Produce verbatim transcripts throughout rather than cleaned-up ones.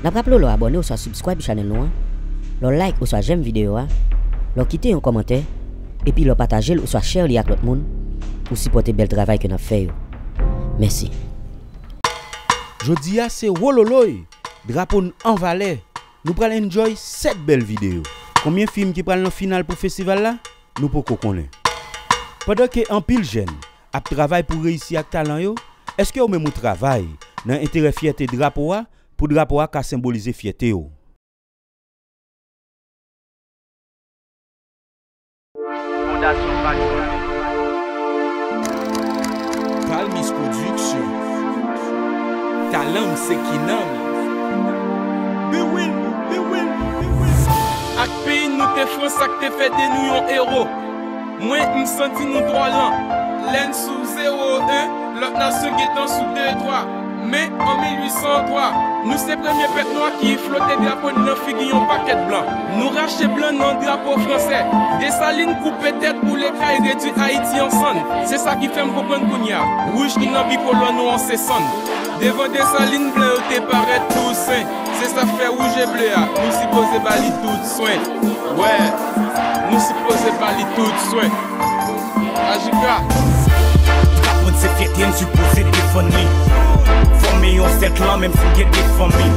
N ap raple w lè w abòne oswa subscribe channel nou an, lè w like oswa j'aime videyo a, lè w kite yon kòmantè, epi lè w pataje l oswa share li ak lòt moun pou sipòte bèl travay ke n ap fè yo. Mèsi. Jodi a se wololoy, drapo n an valè. Nou pral enjoy sèt bèl videyo. Konbyen fim ki pral nan final pou festival la? Nou poko konnen. Pandan ke anpil jèn ap travay pou reyisi ak talan yo, èske ou menm ou travay nan enterè fyète drapo a, pou drapo a ka senbolize fyète w? Fondasyon Patrimwàn. Palmis Production. Talan m se kinan m. Biwil, biwil, biwil. Ak peyi nou te Frans ak te fè de nou yon ewo. Mwen, m santi nou twò lan. Lè n sou zewo en, lòt nasyon gentan sou de twa. Men, an mil uit san twa, nou se premye pèp nwa ki flote drapo n nan figi yon pakèt blan. Nou rache blan nan drapo fransè. Desalin koupe tèt boule kay, redui Ayiti an sann. Se sa ki fè m konprann kounye a. Wouj ki nan bikolò nou an se sann. Devan Desalin, blan yo te parèt Tousen. Se sa k fè wouj e ble a, nou sipoze ba li tout swen. Wè, nou sipoze ba li tout swen. Ajika. Drapo n se fyète n, sipoze defann li. Fòme yon sèl klan, menm si n gen de fanmi.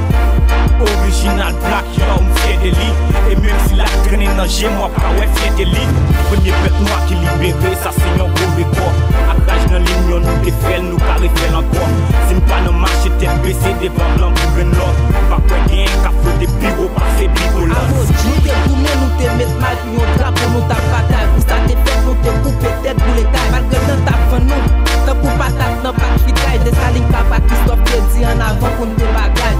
Orijinal Black, yo, m fyè de li. E menm si l ap trennen nan je m, w ap ka wè fyète li. Premye pèp nwa ki libere, sa se yon gwo rekò. Ak raj nan linyon, nou te fè l, nou ka refè l ankò. Si n pa nan mache tèt bese devan blan pou grenn lò, m pa kwè gen ka fwote pi wo pase bipola. Amo, nou te goumen, nou te met may pou yon drapo, nou t ap batay. Pou sa te fèt, nou te koupe tèt, boule kay. Malgre tan t ap vann nou, tankou patat nan pak fritay. Desalin, papa Kristòf te di ann avan pou n te bagay.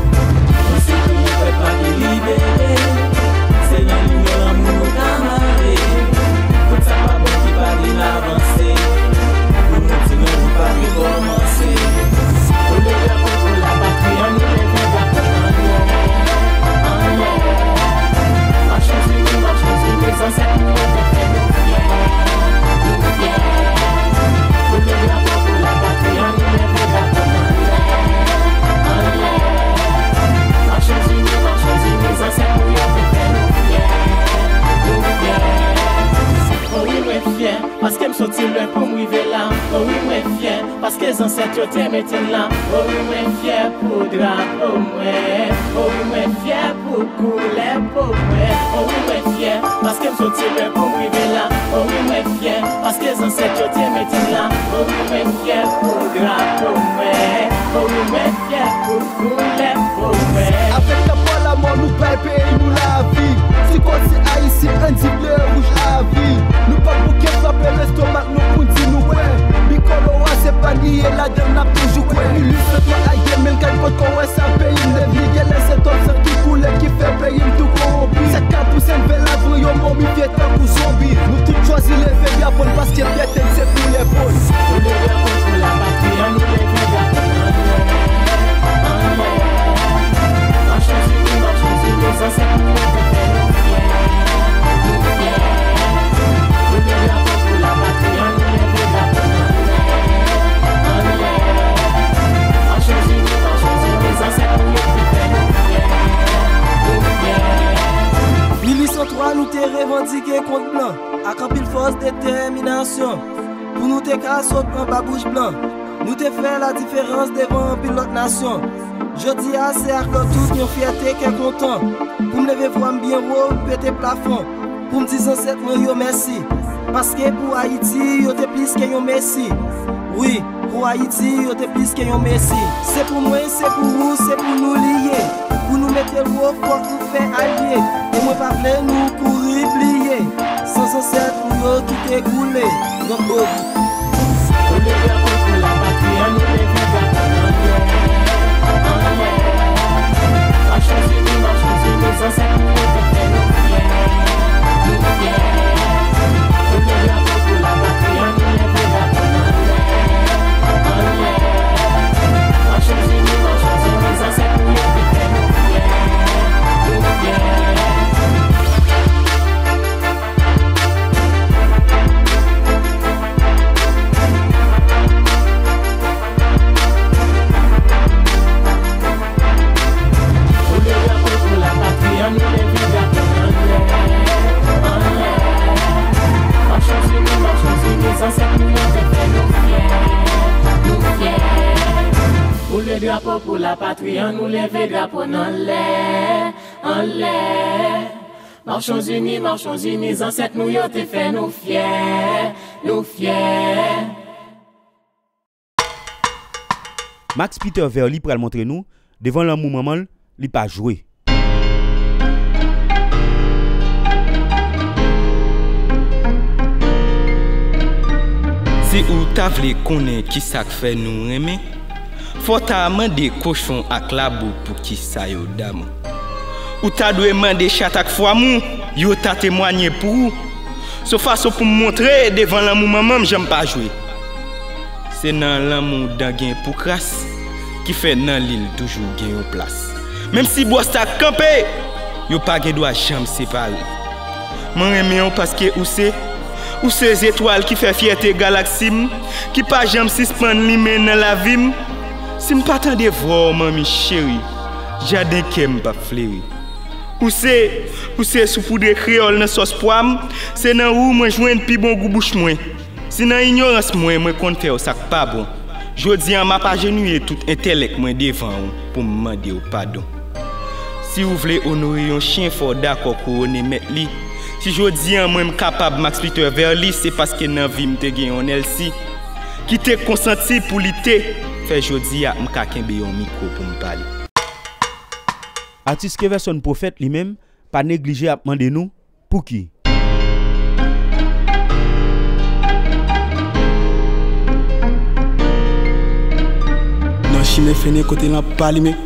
Nou se premye pèp nwa ki libere. Se nan linyon lanmou nou ka mare. Tout sa k pa bon ki pa vin avanse. Pou nou di non, nou pa rekòmanse. Pou leve drapo, pou lapatri, ann nou leve drapo anlè, anlè. Machann Zini, machann Zini, zansèt nou yo te fè nou fyè, nou fyè. Pou leve drapo, pou lapatri, ann nou leve drapo anlè, anlè. Machann Zini, machann Zini, zansèt nou yo te fè nou fyè, nou fyè. O wi, mwen fyè, paske m soti lwen pou m rive la. O wi, mwen fyè, paske zansèt yo te mete m la. O wi, mwen fyè pou drapo mwen. O wi, mwen fyè pou koulè po mwen. O wi, mwen fyè, paske m soti lwen pou m rive la. O wi, mwen fyè, paske zansèt yo te mete m la. O wi, mwen fyè pou drapo mwen. O wi, mwen fyè pou koulè po mwen. Avèk drapo a lanmò, nou bay peyi nou lavi. Si kò se ayisyen, ann di ble, wouj avi. Nou p ap bouke frape lestomak nou pou n di nou kwè. Bikolo a se pa niye, ladan l n ap toujou kwè. Mil uit san twa ak de mil kat, potko wè sa peyi m devni. Genlè se twòp san ki koule ki fè peyi m tou kowonpi. Sa k ka pouse n vin lavan yo momifye tankou zonbi. Nou tout chwazi leve drapo n paske fyète n se koulè po n. Pou leve drapo n, pou lapatri, ann nou leve drapo n anlè, anlè. Machann Zini, machann Zini, zansèt nou yo te fè nou fyè, nou fyè. Pou leve drapo n, pou lapatri, ann nou leve drapo n anlè, anlè. Machann Zini, machann Zini, zansèt nou yo te fè nou fyè, nou fyè. Mil uit san twa, nou te revandike kont blan, ak anpil fòs, detèminasyon, pou nou te ka sot anba bouch blan. Nou te fè ladiferans devan anpil lòt nasyon. Jodi a, se ak lòt tout yon fyète, kè kontan, pou m leve vwa m byen wo, pete plafon, pou m di zansèt mwen yo mèsi. Paske pou Ayiti, yo te plis ke yon mesi. Wi, pou Ayiti, yo te plis ke yon mesi. Se pou mwen, se pou ou, se pou nou li ye. Pou nou mete l wo, fòk nou fè alye. E mwen pa vle nou kouri bliye. San zansèt nou yo ki te koule. Donk, o. Pou leve drapo n, pou lapatri, ann nou leve drapo n anlè, anlè. Machann Zini, machann Zini, zansèt nou yo te fè nou fyè, nou fyè. Pou leve drapo n, pou lapatri, ann nou leve drapo n anlè, anlè. Machann Zini, machann Zini, zansèt nou yo te fè nou fyè, nou fyè. Pou lapatri, ann nou leve drapo n anlè, anlè. Marchons unis, marchons unis, zansèt nou yo te fè nou fyè, nou fyè. Max Peter Verly pral montre nou, devan lanmou manman l, li pa jwe. Si ou ta vle konnen kisa k fè nou renmen, fò w ta mande kochon ak labou poukisa yo damou. Ou ta dwe mande chat ak fwamou, yo ta temwanye pou ou. Se yon fason pou m montre devan lanmou manman m jan m pa jwe. Se nan lanmou dan gen pou kras, ki fè nan li l toujou gen yon plas. Menm si bwòs la kanpe, yo pa gen dwa janm separe. Mwen renmen w paske ou se, ou se zetwal ki fè fyète galaksi m, ki pa janm sispann limen nan lavi m. Si m pa tande vwa w, manmi cheri, jaden kè m p ap fleri. Ou se, ou se soupoudre kreyòl nan sòs pwa m, se nan ou mwen jwenn pi bon gou bouch mwen. Si nan inyorans mwen, mwen konn fè w sa k pa bon, jodi a m ap ajenoule tout entèlèk mwen devan ou pou m mande w padon. Si w vle onore yon chen, fò w dakò kouwone mèt li. Si jodi a mwen m kapab Max Peter Verly, se paske nan vi m te gen yon Nèlsi ki te konsanti pou lite, fè jodi a m ka kenbe yon mikwo pou m pale. Atis Keverson Prophète li menm pa neglije ap mande nou pouki. Nan chimen fennen kote lanp pa limen.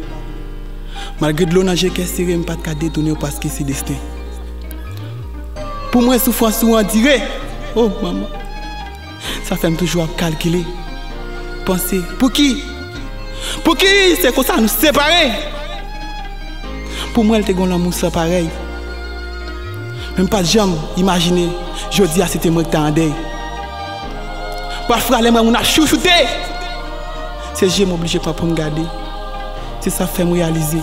Malgre dlo nan je kè sere, m pa t ka detounen w paske se desten. Pou mwen, soufrans ou andire. Oh, manman. Sa fè m toujou ap kalkile, panse, pouki? Pouki se konsa nou separe? Pou mwen, l te gon lanmou san parèy. Men m pa t janm imajine, jodi a, se te mwen k ta an dèy. Pafwa, lè m wè moun ap chouchoute, se je m oblije pran pou m gade. Se sa fè m reyalize,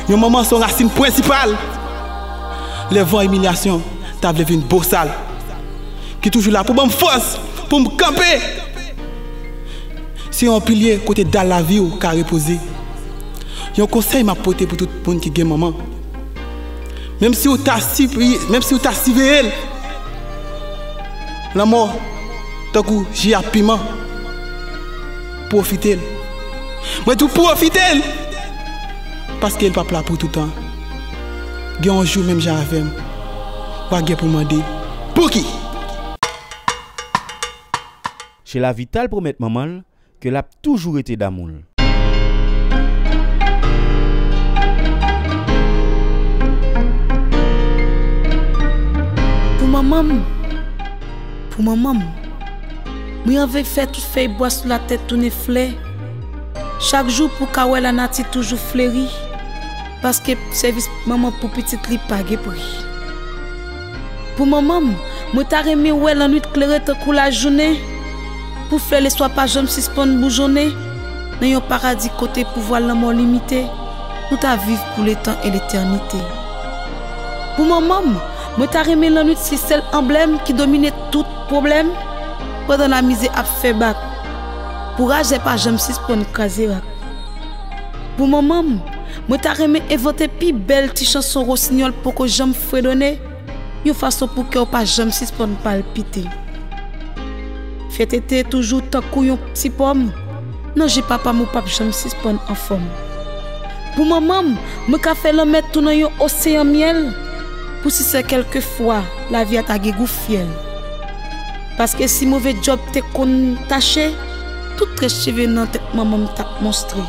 yon manman se yon rasin prensipal. Lè van imilyasyon ta vle vin bosal, ki toujou la pou ban m fòs, pou m kanpe. Se yon pilye kote dal lavi w ka repoze. Yon konsèy m ap pote pou tout moun ki gen manman. Menm si w ta sipli-, menm si w ta siveye l, lanmò, tankou ji ak piman, pwofite l. Mwen di w pwofite l! Paske l p ap la pou toutan. Gen yon jou, menm jan avè m, w a gen pou mande, pouki? Sheila Vital pwomèt manman l ke l ap toujou rete damou l. Pou manman m, pou manman m, mwen anvi fè tout fèy bwa sou latè tounen flè. Chak jou pou ka wè lanati toujou fleri, paske sèvis manman pou pitit li pa gen pri. Pou manman m, mwen ta renmen wè lannwit klere tankou lajounen, pou flè lespwa pa janm sispann boujonnen nan yon paradi kote pouvwa lanmò limite, nou ta viv pou letan e letènite. Pou manman m, mwen ta renmen lannwit se sèl anblèm ki domine tout pwoblèm, pandan lamizè ap fè bak, pou rajè pa janm sispann kraze rak. Pou manman m, mwen ta renmen envante pi bèl ti chanson wosinyòl poko janm fredone, yon fason pou kè w pa janm sispann palpite. Fyète te toujou tankou yon ti pòm nan je papa m, ou p ap janm sispann anfòm. Pou manman m, mwen ka fè lanmè tounen yon oseyan myèl, pou si se kèlkefwa lavi a ta gen gou fyèl. Paske si move djòb te konn tache, tout rès cheve nan tèt manman m t ap monstre.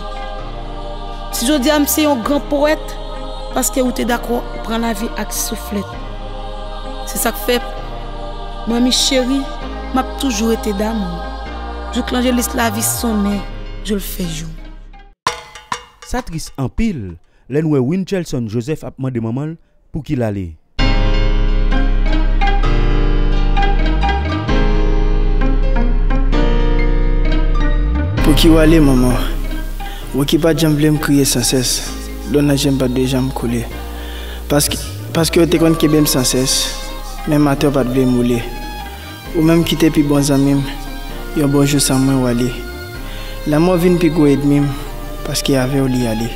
Si jodi a m se yon gran powèt, paske ou te dakò pran lavi ak souflèt. Se sa k fè, manmi cheri, m ap toujou rete damou. Jouk lanjelis lavi sonnen, jou l fè jou. Sa tris anpil lè n wè Winchelson Joseph ap mande manman l pouki l ale. Pouki w ale, manman? Wouki pa t janm vle m kriye sansès, dlo nan je m pa t dwe janm koule. Paske, paske w te konn kenbe m sansès, menm atè w pa t vle m woule. Ou menm ki te pi bon zanmi m, yon bon jou san mwen w ale. Lanmò vin pi gwo ènmi m, paske avè w li ale.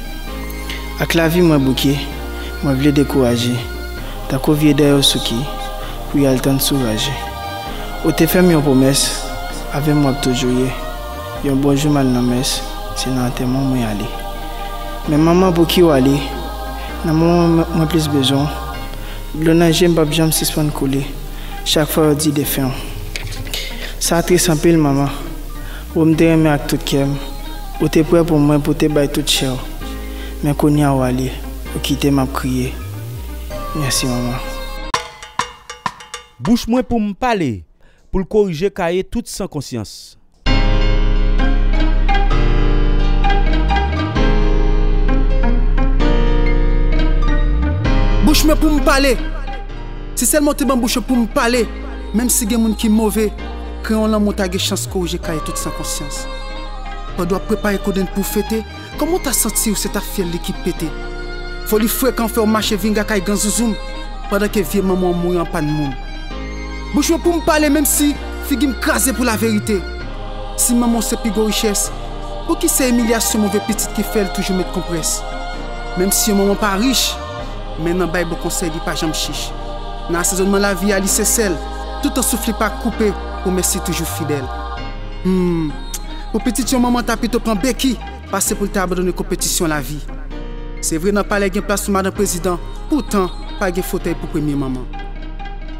Ak lavi mwen bouke, mwen vle dekouraje, tankou vye dèyè w souke, pou y al tann sou raje. Ou te fè m yon pwomès, avè m w ap toujou ye. Yon bon jou m al nan mès, se nan antèman w mwen ale. Men manman, pou ki w ale? Nan moman mwen plis bezwen w, dlo nan je m p ap janm sispann koule, chak fwa yo di defen w. Sa tris anpil, manman. Ou m te renmen ak tout kè m. Ou te prè pou mwen, pou te bay tout chè w. Men kounye a w ale, ou kite m ap kriye. Mèsi, manman. Bouch mwen pou m pale, pou l korije kaye tout san konsyans. Bouch mwen pou m pale. Si sèlman w te ban m bouch mwen pou m pale, menm si gen moun ki move, kreyon lanmou ta gen chans korije kaye tout san konsyans. Pandan w ap prepare kodenn pou w fete, kòman w ta santi w si se t ap fyèl li ki pete? Foli frekan fè w mache vinga kay gran zouzoum, pandan ke vye manman w mouri anpàn moun. Bouch mwen pou m pale, menm si figi m kraze pou laverite. Si manman w se pi gwo richès, poukisa imilyasyon move pitit ki fè l toujou met konprès? Menm si yon manman pa rich, men nan bay bon konsèy li pa janm chich. Nan asezònman lavi a li se sèl, toutan souf li pa koupe, pwomès li toujou fidèl. Hmm, pou pitit yon manman ta pito pran beki, pase pou l ta abandone konpetisyon lavi. Se vre nan palè gen plas pou madan prezidan, poutan pa gen fotèy pou premye manman.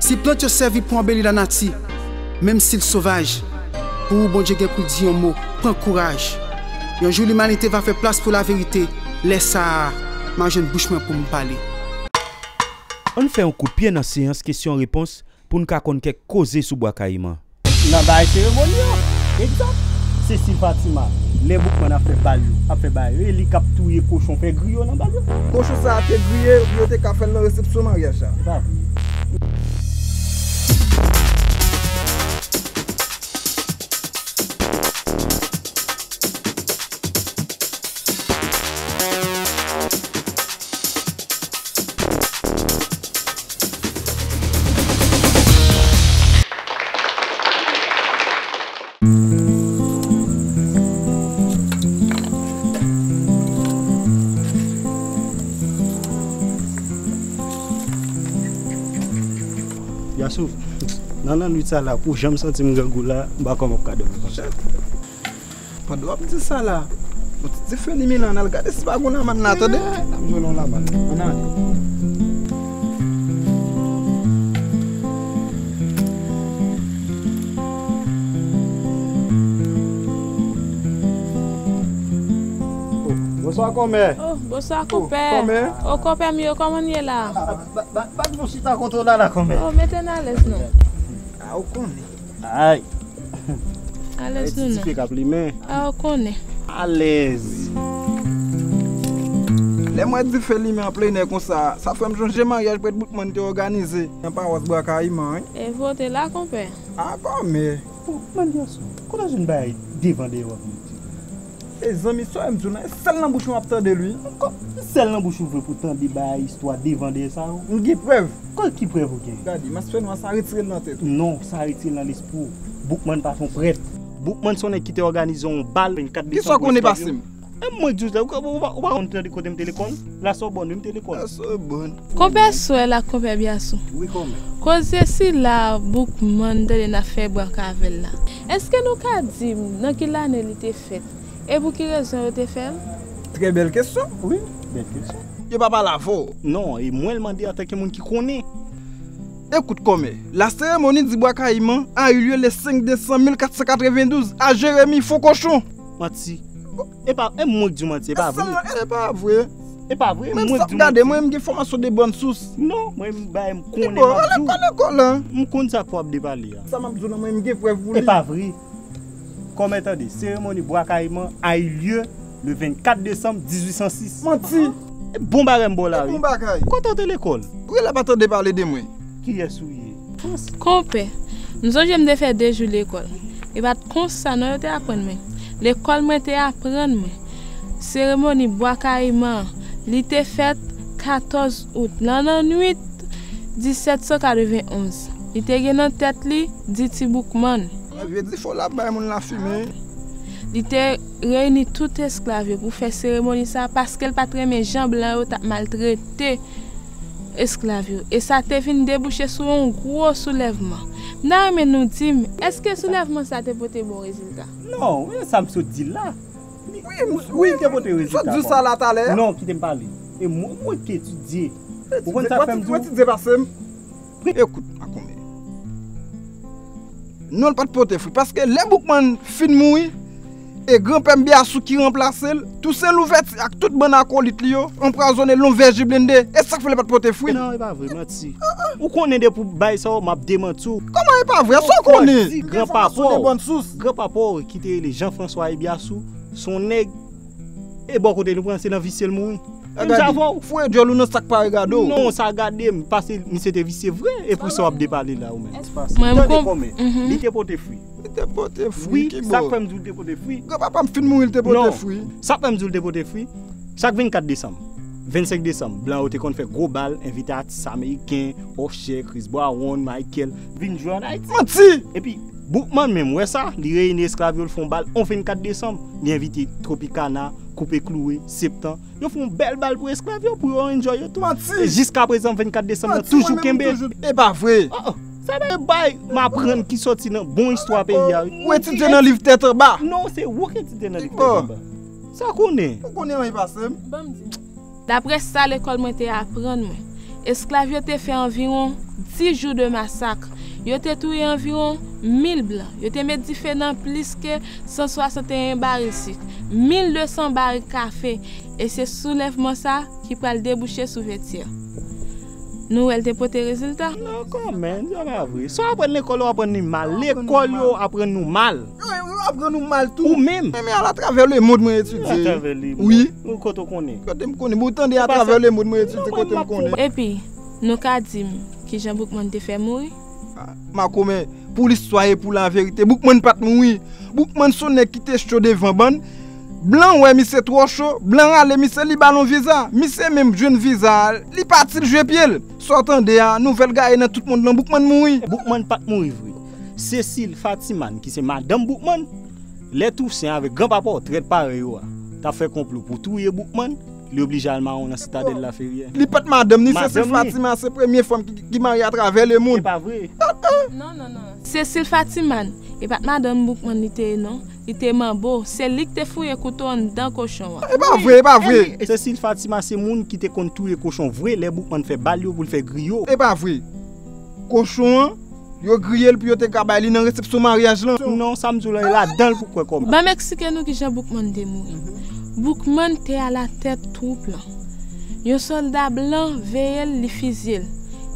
Si plant yo sèvi pou anbeli lanati, menm si l sovaj, pou ou Bondye gen pou l di yon mo, pran kouraj. Yon jou limanite va fè plas pou laverite, lè sa a, m a jwenn bouch mwen pou m pale. Ann fè yon kout pye nan seyans kesyon repons pou n ka konn kèk koze sou Bwa Kayiman. Nan bagay seremoni an, egzak. Cecile Fatima, lè Boukman ap fè bal yo, ap fè bagay yo, e li k ap touye kochon, fè griyo nan bal yo. Kochon sa a te griye, yo te ka fè l nan resepsyon maryaj sa. Se pa vre. Yasou, nan lannwit sa la, pou jan m santi m grangou la, m pa kwè m ap ka dòmi konsa. Pandan w ap di sa la, yon ti dife limen la, ann al gade si pa gon lamann la, tande. N ap jwenn yon lamann. Ann ale. Oh, bonswa, kòmè. Oh, bonswa, konpè. Oh, kòmè. Oh, konpè m yo, kòman n ye la? Ah, ba, ba, ba, ba, nou chita kote w la, la, kòmè. Oh, mete n alèz, non. Ah, ou konnen. Ay. Alèz, non, non. Ti dife k ap limen. Ah, ou konnen. Alèz. Lè m wè dife limen an plenè konsa, sa fè m chonje maryaj prèt Boukman te òganize nan pawas Bwa Kayiman, wi. E vre w te la, konpè? Ah, kòmè. Oh, mann gason, kote w jwenn bagay devan dèyè w ap mete? E zanmi, sa m di w la, e sèl nan bouch mwen w ap tande l, wi. Ankò, sèl nan bouch ou vre pou tande bagay istwa devan dèyè sa yo? M gen prèv. Ki prèv ou gen? Gade, mas fènwa sa, retire l nan tèt ou. Non, sa retire l nan lespri w. Boukman pa t yon prèt. Boukman se yon nèg ki te òganize yon bal vennkat desanm pou esklav yo. Kisa w konnen pase m? E mwen k di w sa, ou pa, ou pa, ou pa konn tande kote m te lekòl? La Sorbonne, wi, m te lekòl. La Sorbonne. Konpè Swèl ak konpè Byasou. Wi, kòmè. Koze sila Boukman tande n ap fè bwaka avè l la, èske nou ka di m nan ki lane li te fèt? E pou ki rezon yo te fè l? Trè bèl kesyon. Wi, bèl kesyon. Yo pa pale avè w? Non, e mwen l mande antanke moun ki konnen. Écoute, kòmè, la cérémonie du Bois Caïman a eu lieu le cinq décembre mille quatre cent quatre-vingt-douze à Jérémie, Fon Kochon. Manti. E pa, e mwen k di w manti, e pa vre. E pa vre. E pa vre, mwen k di w manti. Gade, mwen menm gen enfòmasyon de bonne source. Non, mwen menm bagay m konnen, m ap di w. Bon, lekòl, lekòl, hein. M konn sa k fè w ap depale a. Sa m ap di w la, mwen menm gen prèv pou li. E pa vre. Kòmè tande, seremoni Bwa Kayiman a eu lieu le vennkat desanm dizuit san sis. Manti! E bon bagay m ba w la, wi. E bon bagay. Kote w te lekòl? Rele pa tande pale de mwen. Kiyès ou ye? Konpè, m sonje m te fè de jou lekòl. E pa t konsa non yo te aprann mwen. Lekòl mwen te aprann mwen. Seremoni Bwa Kayiman an, li te fèt katòz out, nan lannwit disèt san katrevenonz. Li te gen nan tèt li Diti Boukman. Vye dife w la ap bay moun lafimen. Li te reyini tout esklav yo pou fè seremoni sa a paske l pa t renmen jan blan yo t ap maltrete esklav yo. E sa te vin debouche sou yon gwo soulèvman. M ta renmen nou di m, èske soulèvman sa a te pote bon rezilta? Non, e sa m sot di la. Wi, wi, li te pote rezilta. Sot di sa la talè. Non, kite m pale. E mwen, mwen ki etidye. Ou konn sa k fè m di w? Ou etidye pase m. Ekout, Makomen. Non, l pa t pote fwi. Paske lè Boukman fin mouri, e granpè m Byasou ki ranplase l, Tousen Louvèti ak tout bann akolit li yo anpwazonnen l nan vèji blende. E sa k fè l pa t pote fwi? Non, e pa vre, manti. Ou konnen depi w bay sa yo, m ap demanti w. Kòman e pa vre? Sa w konnen? Gran papa w, gran papa w ki te rele Jean François Ebiasou, se yon nèg, e bò kote nou pran se nan visye l mouri. Menm jan avè w. Foure dyòl ou nan sa k pa regade w. Non, sa gade m, paske misye te visye vre, e pou sa w ap depale la ou menm. Tande kòmè, li te pote fwi. Li te pote fwi, wi, ki bò? Sa k fè m di w li te pote fwi. Granpapa m fin mouri, li te pote fwi. Sa k fè m di w li te pote fwi, chak vennkat desanm, vennsenk desanm, blan yo te konn fè gwo bal, envite atis ameriken, Usher, Chris Brown, Michael, vin jwe ann Ayiti. Manti! Epi, Boukman menm wè sa, li reyini esklav yo, l fè yon bal on vennkat desanm. Li envite Tropicana, Koupe Kloure, Septan. Yo fè yon bèl bal pou esklav yo, pou yo enjoy yo tou. Manti! E jiskaprezan, vennkat desanm nan toujou kenbe. E pa vre. Oh, oh. Sa bay bay m aprann ki soti nan bon istwa peyi a, wi. Ou etidye nan liv tèt anba. Non, se ou ki etidye nan liv tèt anba. Sa konnen. Ou konnen anyen pase m. Ban m di w. Daprè sa lekòl mwen te aprann mwen, esklav yo te fè anviwon dis jou de masak. Yo te touye anviwon mil blan. Yo te met dife nan plis ke san swasanteyen baril sik, mil de san baril kafe, e se soulèvman sa ki pral debouche sou Vètyè. Nou wè l te pote rezilta? Non, kòmè, sa pa vre. Sa w aprann lekòl, w aprann li mal. Lekòl yo aprann nou mal. Yo, yo aprann nou mal tou. Ou menm. Men, men al atravè lemonn mwen etidye. Atravè lemonn. Wi. Ou kote w konnen? Kote m konnen? Bon, ou tande atravè lemonn mwen etidye, kote m konnen? Epi, nou ka di m kijan Boukman te fè mouri? Ah, Makomen, pou listwa e pou laverite, Boukman pa t mouri. Boukman se yon nèg ki te cho devan bann. Blan wè misye twò cho, blan rale misye, li ba l yon viza. Misye menm jwenn viza a, li pati, l jwe pye l. Sa w tande a, nouvèl gaye nan tout mond lan, Boukman mouri. Boukman pa t mouri vre. Cécile Fatiman, ki se madanm Boukman, lè Tousen avèk granpapa w trèt parèy ou a t ap fè konplo pou touye Boukman, li oblije al mawon nan Sitadèl Laferyè. Li pa t madanm ni, Cécile Fatiman se premye fanm ki, ki marye atravè lemonn. E pa vre? Non, non, non. Cécile Fatiman, e pa t madanm Boukman li te ye non. Li te manbo. Se li ki te fouye kouto anndan kochon an. E pa vre, e pa vre. Cécile Fatiman se moun ki te konn touye kochon vre lè Boukman fè bal yo pou l fè griyo. E pa vre. Kochon an, yo griye l pou yo te ka bay li nan resepsyon maryaj lan. Non, sa m di w la, e ladan l pou kwè kòm. Ban m eksplike nou kijan Boukman te mouri. Boukman te alatèt twoup lan. Yon sòlda blan veye l, li fizye l.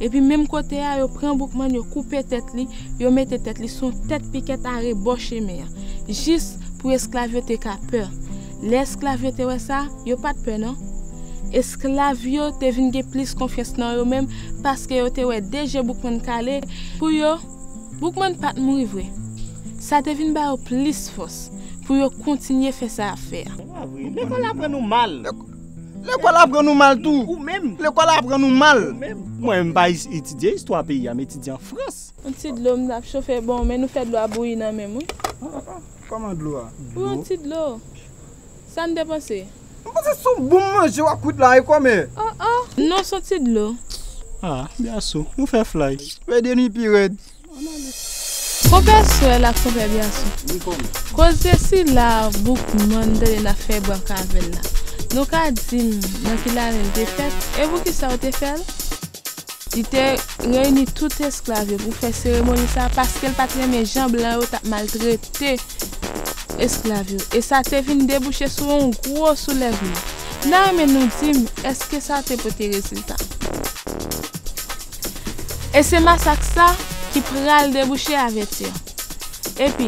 Epi menm kote a, yo pran Boukman, yo koupe tèt li, yo mete tèt li sou yon tèt pikèt arebò chemen an. Jis pou esklav yo te ka pè. Lè esklav yo te wè sa, yo pa t pè non. Esklav yo te vin gen plis konfyans nan yo menm paske yo te wè de je Boukman kale pou yo. Boukman pa t mouri vre. Sa te vin ba yo plis fòs pou yo kontinye fè sa y ap fè a. Lekòl aprann nou mal. Lekòl aprann nou mal tou. Ou menm. Lekòl aprann nou mal. Ou menm. Mwen, m pa etidye istwa peyi a, m etidye an Frans. Yon ti dlo m t ap chofe, bon, men nou fè dlo a bouyi nan men m, wi. Kòman dlo a? Wi, yon ti dlo. Sa n te panse? M panse se yon bon manje w ap kwit la, e kòmè? Oh, oh. Non, se yon ti dlo. Ah, Byasou, nou fè flay. Fè de nwi pi rèd. Konpè Swèl ak konpè Byasou. Koze sila Boukman tande n ap fè bwa k avè l la. Nou ka di m nan ki lane l te fèt, e poukisa yo te fè l? Li te reyini tout esklav yo pou fè seremoni sa a paske l pa t renmen jan blan yo t ap maltrete esklav yo. E sa te vin debouche sou yon gwo soulèvman. N a renmen nou di m, èske sa te pote rezilta? E se masak sa ki pral debouche avètir. Epi,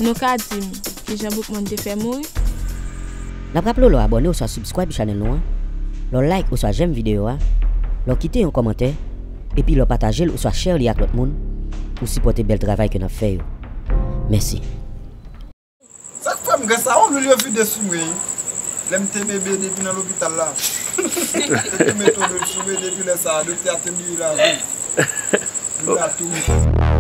nou ka di m kijan Boukman te fè mouri? N ap raple w lè w abòne oswa subscribe channel nou an, lè w like oswa j'aime videyo a, lè w kite yon kòmantè, epi lè w pataje l oswa share li ak lòt moun, ou sipòte bèl travay ke n ap fè yo. Mèsi. Sa k fè m grès a yon lwil yo vide sou mwen. Lè m te bebe depi nan lopital la. Yo te mete yon lwil sou mwen depi lè sa a, doktè a te bliye lavi m. Lwil la tou.